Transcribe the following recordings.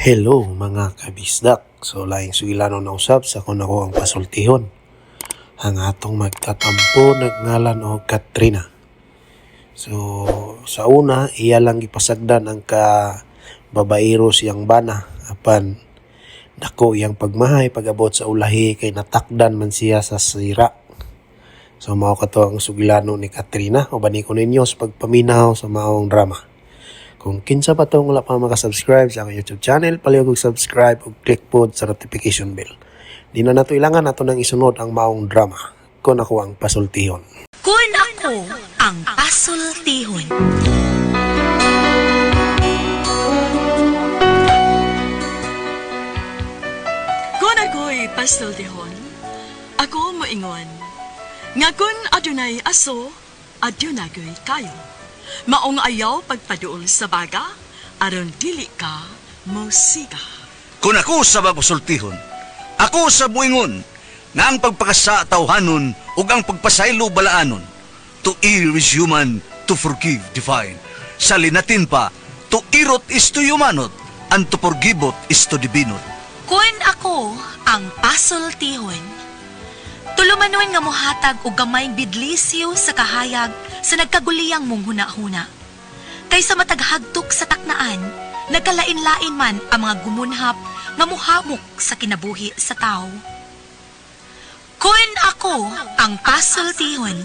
Hello mga kabisdak. So laing sugilano na usab sa kun ako ang pasultihon. Ang atong magtatampo nagngalan og Katrina. So sa una iya lang gipasagdan ang ka babaero siyang bana apan dako iyang pagmahay pag-abot sa ulahi kay natakdan man siya sa sira. So mao kato ang sugilano ni Katrina uban ko ninyo sa pagpaminaw sa maong drama. Kung kinsa pa tong wala pa makasubscribe sa akong YouTube channel, palihog og subscribe ug click pod sa notification bell. Di na nato ilangan, ato nang isunod ang maong drama. Kun ako ang pasultihon. Kun ako ang pasultihon. Kun ako'y pasultihon, ako moingon, nga kun adunay aso, adunay kayo. Maong ayaw pagpaduol sa baga, aron dili ka musika. Kung ako sa mapasultihon, ako sa buingon, nga ang pagpakasa tawhanon ug ang pagpasaylo balaanon. To err is human, to forgive divine. Sa linatin pa, to irot is to humanot, and to forgiveot is to divinot. Kun ako ang pasultihon. Tulumanon nga mohatag og gamayng bidlisyo sa kahayag sa nagkaguliyang mong huna-huna. Kaysa mataghagtok sa taknaan, nagkalain-lain man ang mga gumunhap nga muhamok sa kinabuhi sa tao. Kun ako ang pasultihon.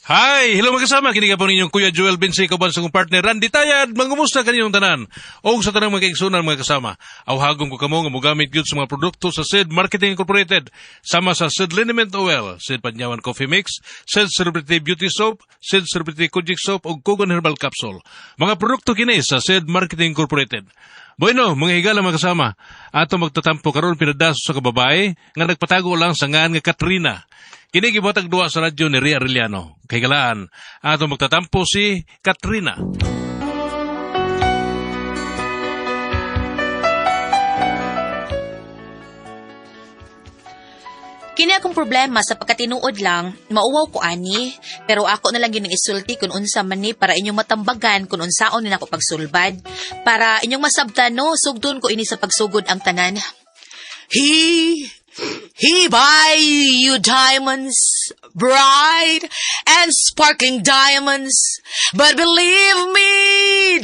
Hi! Hello mga kasama! Kini ka po ninyong Kuya Joel Binsi, kauban sa kong partner Randy Tayad. Mangumusta kaninyong tanan? O sa tanang mga kaigsunan mga kasama. Awhagong ko kamo nga mogamit gyud sa mga produkto sa Sid Marketing Incorporated. Sama sa Sid Liniment Oil, Sid Panyawan Coffee Mix, Sid Celebrity Beauty Soap, Sid Celebrity Kojic Soap ug Kogon Herbal Capsule. Mga produkto kini sa Sid Marketing Incorporated. Bueno, mga higala mga kasama, ato magtatampo karon pinadaso sa kababae nga nagpatago lang sa ngan nga Katrina. Kini gibuhatag duwa sa radyo ni Ria Arellano. Kay galaan, ato magtatampo si Katrina. Kini akong problema sa pagkatinuod lang, mauwaw ko ani, pero ako na lang yun ang isulti kung unsa man ni para inyong matambagan kung unsaon ni nako pagsulbad. Para inyong masabtan no, sugdon ko ini sa pagsugod ang tanan. He buy you diamonds, bright and sparkling diamonds. But believe me,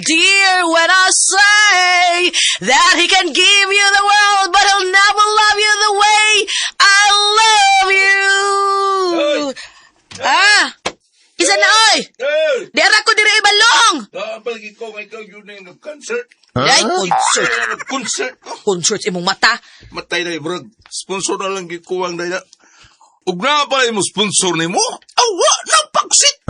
dear, when I say that he can give you the world, but he'll never love you the way I love you. Ah, isa na oy. Di ara ko diri ibalong. Palagi ko nga ikaw yun na nag-concert. Ay, concert. Nag-concert ko. Concert imong mata. Matay na bro. Sponsor na lang gikuwang dahil na. Ug na pala mo sponsor ni mo. Awa, napaksit!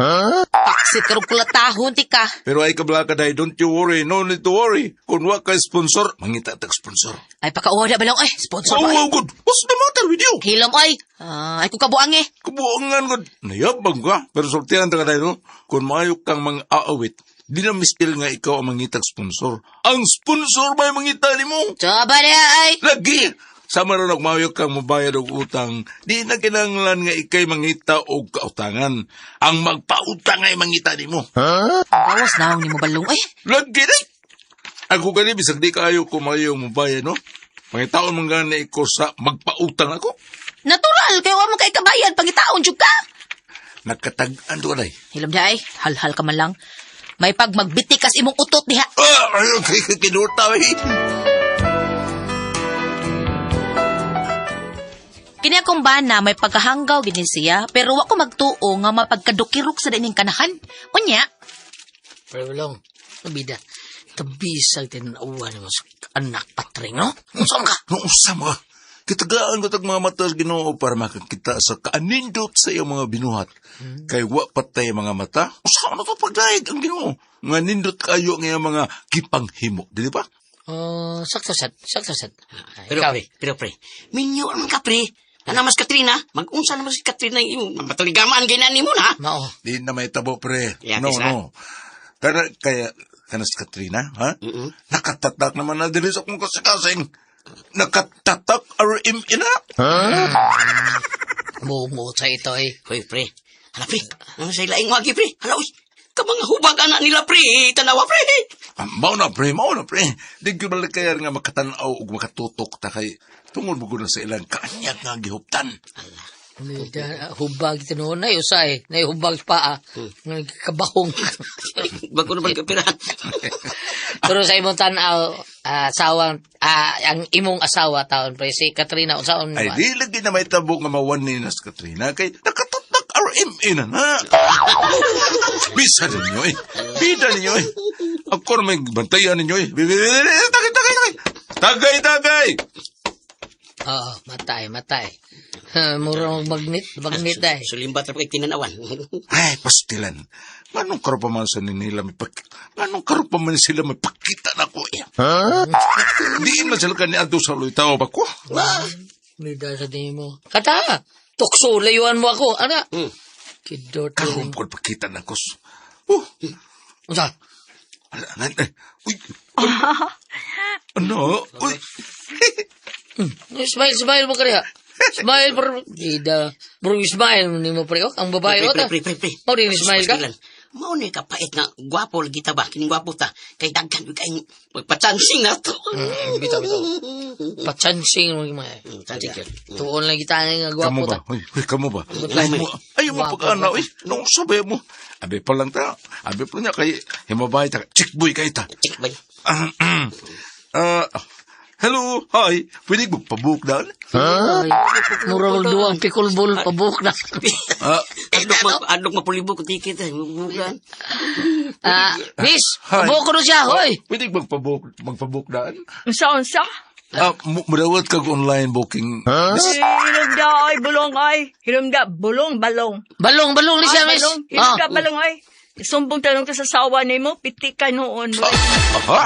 Paksit karong kulatahon ti ka. Pero ay kabla ka dahil, don't you worry, no need to worry. Kung wa kay sponsor, mangita tag sponsor. Ay, pakauwa na balong ay. Sponsor Oh, ba? oh, good. What's the matter with you? Hilom ay. Ah, ay kung kabuang eh. Kabuangan good. Nayabang ka. Pero sortihan ta ka dahil, no? Kung maayo kang mga aawit, di na mispil nga ikaw ang mangitag sponsor. Ang sponsor ba yung mangita ni mo? Tsaba na ay. Lagi! Sama ron nagmayo kang mabayad og utang, di na kinahanglan nga ikay mangita og kautangan. Ang magpautang ay mangita nimo. Gawas na ni mo balong ay. Lagi na! Ako gani bisag di kaayo ko mayo mobayad no. Pangitaon man gani ko sa magpautang ako. Natural kay wa man kay kabayad pangitaon jud ka. Nakatag-an do ay. Hilom di ay, halhal ka man lang. May pag magbitikas imong utot diha. Ah, ay kay kinuta eh. Kini akong bana may pagkahanggaw gini siya, pero wa ko magtuo nga mapagkadukirok sa dining kanahan. Unya, Pero long, nabida, tabisag tinanawa ni mo sa anak patring, no? Unsa man ka? No unsa mo? Kitagaan ko tag mga mata sa Ginoo para makakita sa kaanindot sa iyong mga binuhat. Kay wa patay mga mata, usa na to pagdaig ang Ginoo. Nga nindot kayo ang iyong mga gipanghimo, dili ba? Oh, sakto sad, sakto sad. Pero Ikaw, pre, pero pre, minyo man ka pre. Ana mas Katrina, mag-unsa naman si Katrina yung imong mataligamaan gay na nimo na. mao. Di na may tabo, pre. Yeah, no, kisa. no. Kana, kaya, kanas Katrina, ha? Mm-mm. Nakatatak naman na dili sa akong kasikasing. Nakatatak RM ina. Mo sa ito eh. Hoy pre, hala pre, ano sa ilaing wagi pre? Hala uy. Kamang hubag anak nila, pre. Tanawa, pre. Ah, mao na pre, mao na pre. Di gyud balik kaya nga makatan-aw ug makatutok ta kay tungod mo gud na sa ilang kaanyag nga gihuptan. Bida, hubag tinuon na usay, na hubag pa ah. Nga kabahong. Bago na balik pirahan. Pero sa imong tan-aw, asawa, ang imong asawa taon pre si Katrina unsaon Ay ba? di lagi na may tabo nga mawan ni nas Katrina kay nakatatak RMA na na. Bisa ninyo eh. Bida ninyo eh. Ako na may bantayan ninyo eh. Tagay, tagay, tagay. Tagay, tagay. Oo, matay, matay. Murang magnet, magnet ay. Sulimbat ra kay tinanawan. Ay, pastilan. Nganong karo pa man sa nila may pak... Nganong karo pa man sila may pakita na ko eh. Diin man sila kaniadto sa luytaw ba ko? Bida sa tingin mo. Kata! Tukso, layuan mo ako. Ana! Kidot. Karon ko pakita na ko. Oh, Unsa? ala, ala, eh, uy. Ano? Uy. Smile, smile mo kariha. Smile, bro. Bida. Bro, smile ni mo pre. Oh, ang babae Pre, o ta. pre, pre, pre. Oh, di smile ka? Pastilan. Mao ni kapait nga gwapo lagi ta ba kining gwapo ta kay daghan gyud kay magpa-chancing na to. Bitaw, bitaw. Pachansing mo yung mga. Chancing gyud. Tuon lang kita nga Kamu gwapo ba? ta. Uy, uy, kamu ba? Good Ay luck, mo, ayaw mo Gwapo pag-ana, ka. uy. Nung sabay mo. Abi pa lang ta. Abi pa niya kay himabay ta. Chick boy kay ta. Check ba? Ah, hello, hi. Pwede mo pabook daan? Ay, mura mag duwang pickleball, pabuok na. Ah, Adlok ma adlok mapulibo ko ticket eh. Bukan. Ah, miss, Hi. pabuok ko na siya, hoy. Pwede magpabook, magpabook daan? Unsa-unsa? Ah, mudawat kag online booking. Hinumda ay bulong ay. Hinumda bulong balong. Balong, balong ni siya, Ah, miss. balong. Ah. Hinumda balong ay. Sumbong tanong ka sa sawa nimo, piti ka noon. Aha.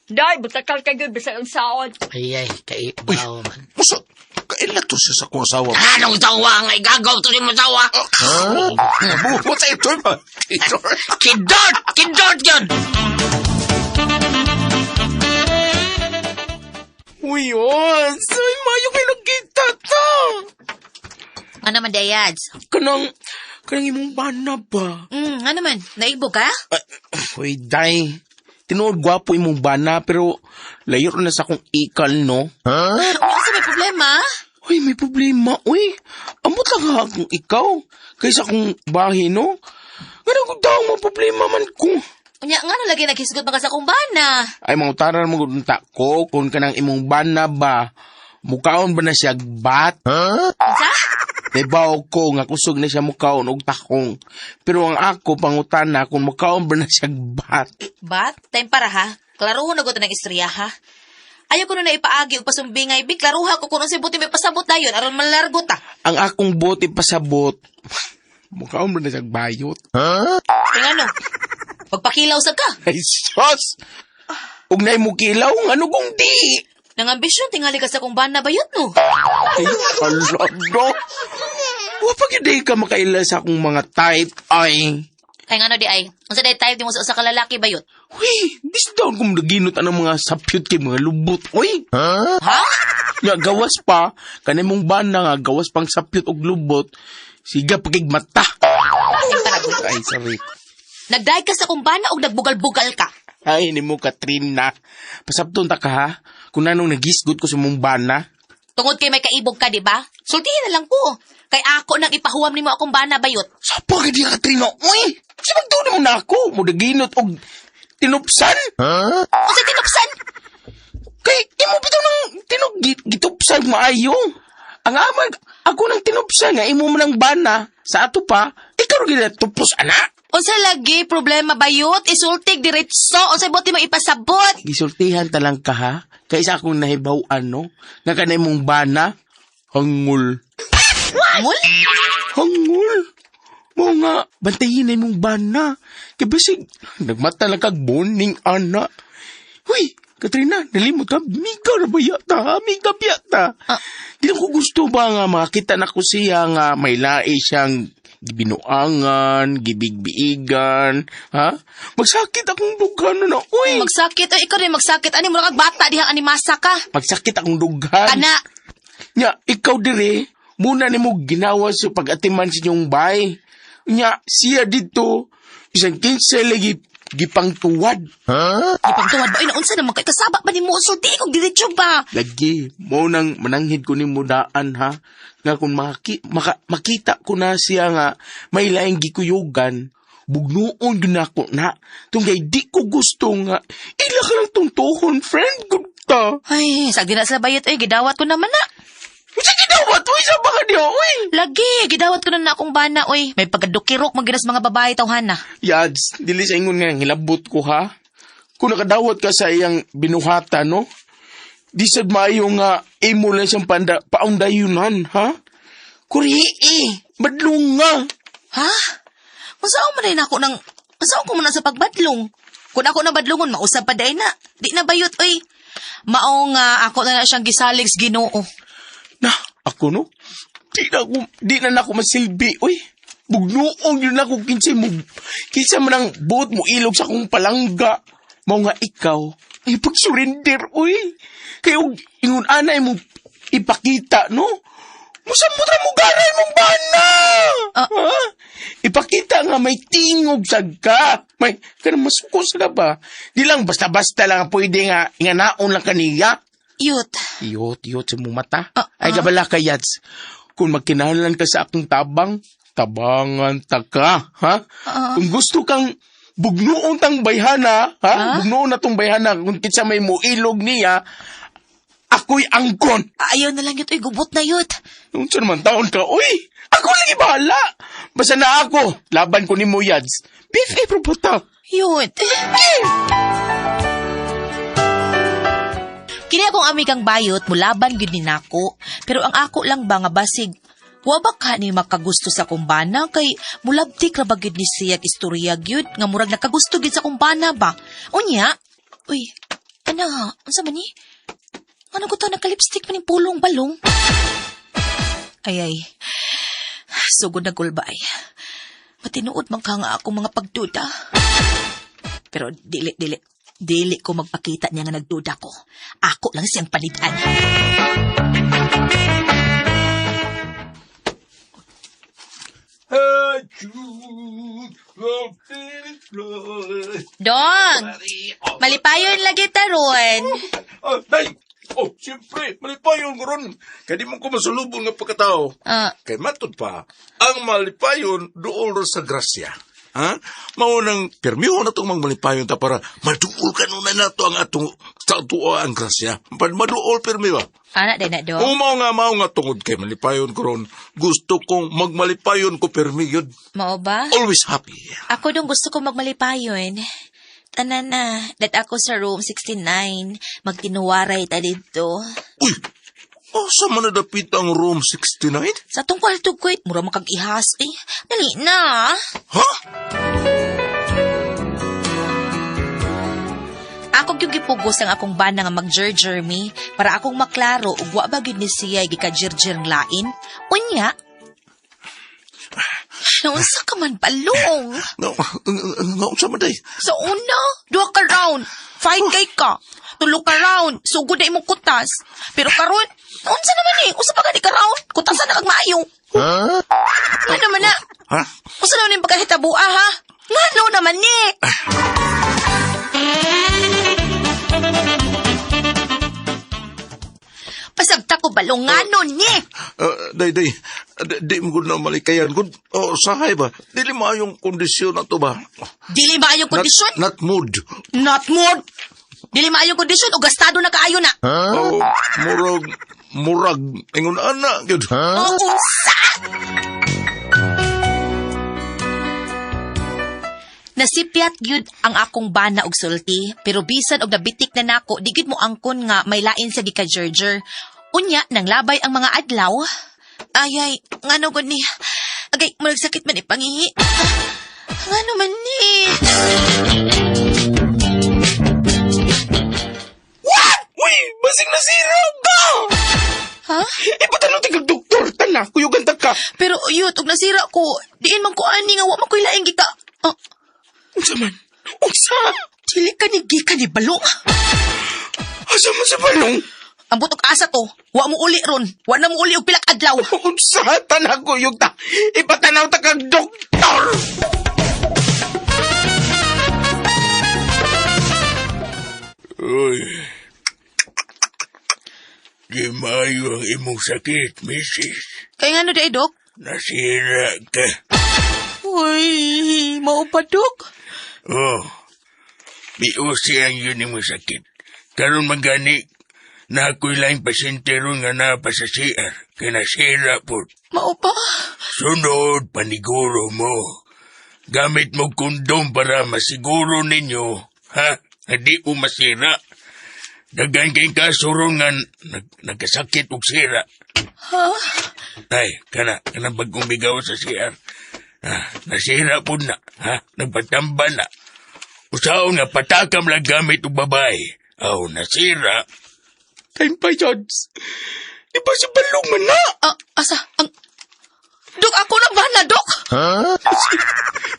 Day, butakal ka gyud bisag ang saon. Ay, ay, kaibaw man. Musa, kaila to siya sa akong asawa. Anong tawa nga igagaw to si mo tawa? Buhat sa ito ba? Kidot! Kidot yun! Uy, ons! Ay, mayo kayo nagkita ta! Ano man, Dayads? Kanang, kanang imong bana ba? Ano man? Naibo ka? Uy, day. Tinuod gwapo imong bana, pero layo na sa akong ikal, no? Huh? Unsa may problema? Uy, may problema, uy. Amot lang ha kung ikaw. Kaysa akong bahi, no? Ganun ko daw, may problema man ko. Unya nga na lagi naghisgot man ka sa akong bana. Ay, mga utaran mo unta ko, kung kanang imong bana ba, mukaon ba na siya bat? Unsa? Nabaw ko nga kusog na siya mukaon og takong. Pero ang ako pangutana kung mukaon ba na siya bat. Bat, time para ha. Klaruhon na gud ng istorya ha. Ayaw ko na ipaagi og pasumbingay bi klaruha ko kung unsay buti may pasabot dayon aron malargo ta. Ang akong bote pasabot, mukaon ba na siya bayot? Kay ngano? Pagpakilaw sa ka. Ay sus! Ug nay mo kilaw, ano kung di? Nangambisyon tingali ka sa akong bana bayot no. Ay, kalado. Wa pa gyud ka makaila sa akong mga type ay. Kay ngano di ay? Unsa day type nimo sa usa ka lalaki bayot? Uy, this down kung naginot ang mga sapyot kay mga lubot. Uy, Ha? Nga gawas pa, kanay mong bana nga gawas pang sapyot og lubot. Siga pagig mata. Ay paragoy. Ay, sorry. Nagdaig ka sa akong bana og nagbugal-bugal ka. Ay, ni mo Katrina. Pasabton ta ka ha. Kung anong nagisgot ko sa mong bana. Tungod kay may kaibog ka, di ba? Sultihin na lang ko. Kay ako nang ipahuwam nimo akong bana bayot. Sapa ka di Katrina. Uy, sa magtuon mo na ako. Mudaginot og tinupsan. Unsa tinupsan? Kay imo bitaw nang tinog gitupsan maayo. Ang ama, ako nang tinupsan nga imo man ang bana. Sa ato pa, ikaw ra gid tupos ana. Unsa lagi problema bayot? Isultig diretso. Unsa buti mo ipasabot? Gisultihan ta lang ka ha. Kaysa akong nahibaw ano, nga kanay mong bana, hangul. Mul? Hangul. Mo nga, bantayin na imong bana. Kay basig, nagmata lang kag boning ana. Huy, Katrina, nalimot ka, miga na ba yata, ha? Miga ba yata? Di lang ko gusto ba nga makita na ko siya nga may lae siyang gibinuangan, gibigbiigan, ha? Magsakit akong dughan na, uy! Magsakit. Ay, ikaw rin magsakit. Ani mo kag bata dihang animasa ka. Magsakit akong dughan. Kana. Nya, ikaw dire, muna nimo ginawa sa pag-atiman sa inyong bay. Nya, siya dito, Bisan kinsa lagi gipangtuwad. Gipangtuwad ba? Ay, naunsa naman kay kasaba ba ni mo? Sulti kog diretso ba? Lagi, mo nang mananghid ko ni mo daan ha. Nga kung makita ko na siya nga may laing gikuyugan, bugnuon gyud nako na. Tungkay di ko gusto nga ila ka lang tungtuhon, friend. Good ta. Ay, sa na sila bayot ay gidawat ko naman na. Unsa gidawat oy sa baka niyo oy? Lagi, gidawat ko na na akong bana oy. May pagkadukirok maginas mga babae tawhan na. Yads, dili sa ingon nga ngilabot ko ha. Kung nakadawat ka sa iyang binuhatan, no? Di sad maayo nga imo lang siyang panda, paundayunan, ha? Kuri eh, madlong nga. Ha? Masaon man din ako ng masaon ko man na sa pagbadlong. Kung ako na badlongon, mausab pa day na. Di na bayot oy. Mao nga ako na na siyang gisalig sa Ginoo. Na, ako no? Di na nako masilbi, oy. Bugnuong yun ako kinsa mo, kinsa man ang buot mo ilog sa akong palangga. Mao nga ikaw, ay pag-surrender, oy. Kay og ingon anay mo ipakita, no? Musamot ra mo garay mong bana! Ha? Ipakita nga may tingog sad ka. May, kanang masuko sa ka ba? Di lang basta-basta lang pwede nga inganaon lang kaniya. Yut. Iyot, iyot sa mong mata. Ah, Ay, gabala ka, Yats. Kung magkinahanglan ka sa akong tabang, tabangan ta ka, ha? Kung gusto kang bugnuon tang bayhana, ha? Bugnuon na tong bayhana, kung kitsa may muilog niya, ako'y angkon. Ayaw na lang yut oy, gubot na yut. Unsa naman taon ka, uy! Ako lagi bahala! Basta na ako, laban ko ni mo, Yads. Beef eh, probota. Yut. Kini akong amigang bayot mulaban gyud ni nako, pero ang ako lang ba nga basig wa ba ka ni makagusto sa kumbana kay mulabtik ra ba gyud ni siyag istorya gyud nga murag nakagusto gyud sa kumbana ba. Unya, uy, ana, unsa man ni? Ano ko to naka-lipstick man ning pulong balong? Ay ay. Sugod na gulba ay. Matinuod man ka nga akong mga pagduda. Pero dili, dili. Dili ko magpakita niya nga nagduda ko. Ako lang siyang palitan. Dong! Malipayon lagi taron. Ah, day! Oh, siyempre, malipayon ko ron. Kaya di mo ko masulubong nga pagkatao. Ah, Kay matod pa, ang malipayon dool ro sa grasya. Ha? Mao nang pirmiho na itong malipayon ta para maduol kanunay nato ang atong sa atoa ang grasya. Pan maduol pirmi ba? Ana day na dong. O mao nga tungod kay malipayon ko ron. Gusto kong magmalipayon ko pirmi yun. Mao ba? Always happy. Ako dong gusto ko magmalipayon. Tanan na, dat ako sa room 69. Magtinuwaray ta dito. Uy! Asa man nadapit ang room 69? Sa atong kwarto ko, mura makag-ihas eh. Dali na. Ha? Ako gyud gipugos ang akong bana nga magjerjer mi para akong maklaro ug wa ba gyud ni siya gikajerjer ng lain. Unya, naunsa ka man balong? Nga, nga, unsa man day? Sa una, duha ka round, 5K ka. Tulo ka round, sugod na imong kutas. Pero karon, unsa naman eh, usa pa gani ka round, kutasan na kag maayo. Ano man na? Ha? Usa naman yung pagkahitabua ha? Ngano naman ni? Pasagta ko balong ngano ni? Day, day, di mo gud na malikayan. Gud, oh, sahay ba? Dili maayong kondisyon na to ba? Dili maayong kondisyon? Not, not mood. Not mood. Dili maayong kondisyon o gastado na kaayo na. Oh, murag, murag, ingon ana, gud. O unsa? Nasipyat gyud ang akong bana og sulti, pero bisan og nabitik na nako, di gyud mo angkon nga may lain sa gikajerjer. Unya, nang labay ang mga adlaw. Ay ay, ngano gud ni? Agay, murag sakit man ipangihi. Ngano man ni? What? Uy, basig nasira ka! Ha? Ipatanong tigag doktor, tana, kuyugan ta ka. Pero yut, og nasira ko, diin man ko ani nga wa man ko'y laing gika. Ah, Unsa man? Unsa? dili ka ni gika ni balong. Asa man sa balong? Ang butok asa to, wa mo uli ron. Wa na mo uli og pilak adlaw. Unsa? Tana, kuyog ta. Ipatanaw ta kag doktor! Di maayo ang imong sakit, misis. Kay ngano di, Dok? Nasira ka. Uy, mao pa, Dok. Oh, biusi ang yun imong sakit. Karon magani, na ako'y laing pasyente ron nga naa pa sa CR, kay nasira po. Mao pa. Sunod, paniguro mo. Gamit mo kondom para masiguro ninyo, ha? Hindi mo masira. Daghan kay kaso ron nga nagkasakit og sira. Ha? Ay, kana bagong bigaw sa CR. Ah, nasira po na, ha? Nagpatamba na. Usaon nga patakam lang gamit og babae. Aw, nasira. Time pa, Jods. Di ba si Balong man na? Ah, asa? Ang... Dok, ako na ba na, Dok?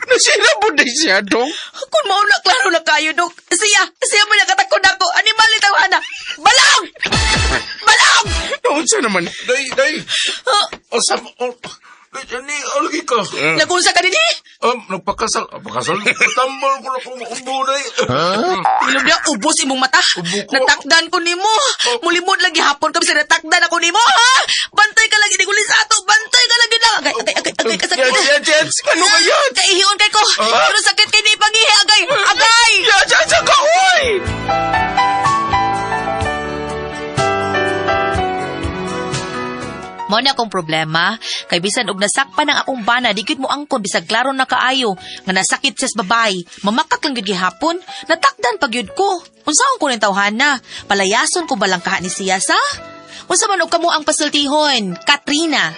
Nasira po na siya, Dok. Kung mauna, klaro na kayo, Dok. Siya mo nakatakod ako. Animal ni tawhana. Balong! Balong! Naunsa naman. Day, day! Asa, oh, ani, alagi ka. Nagunsa ka din eh. Nagpakasal. Ah, pakasal? Tambal ko na kung umbo, day. Ilog na, ubos imong mata. Ubo ko. Natakdan ko nimo. Mulimod lagi hapon kami sa natakdan ako nimo, ha? Bantay ka lang, iniguli sa ato. Bantay ka lang, yun lang. Agay, agay, agay, agay, kasakit. Jeds, Jeds, Jeds. Ano ka yan? Kaihion kay ko. Pero sakit kay ni ipangihi, agay. Agay! Jeds, Jeds, ka, oy! Mao na akong problema kay bisan og nasakpan ang akong bana di gyud mo angkon bisag klaro na kaayo nga nasakit siya sa babay mamakak lang gyud gihapon natakdan pa gyud ko. Unsaon ko ning tawhana? Palayason ko balang kaha ni siya sa? Unsa man og kamo ang pasultihon, Katrina?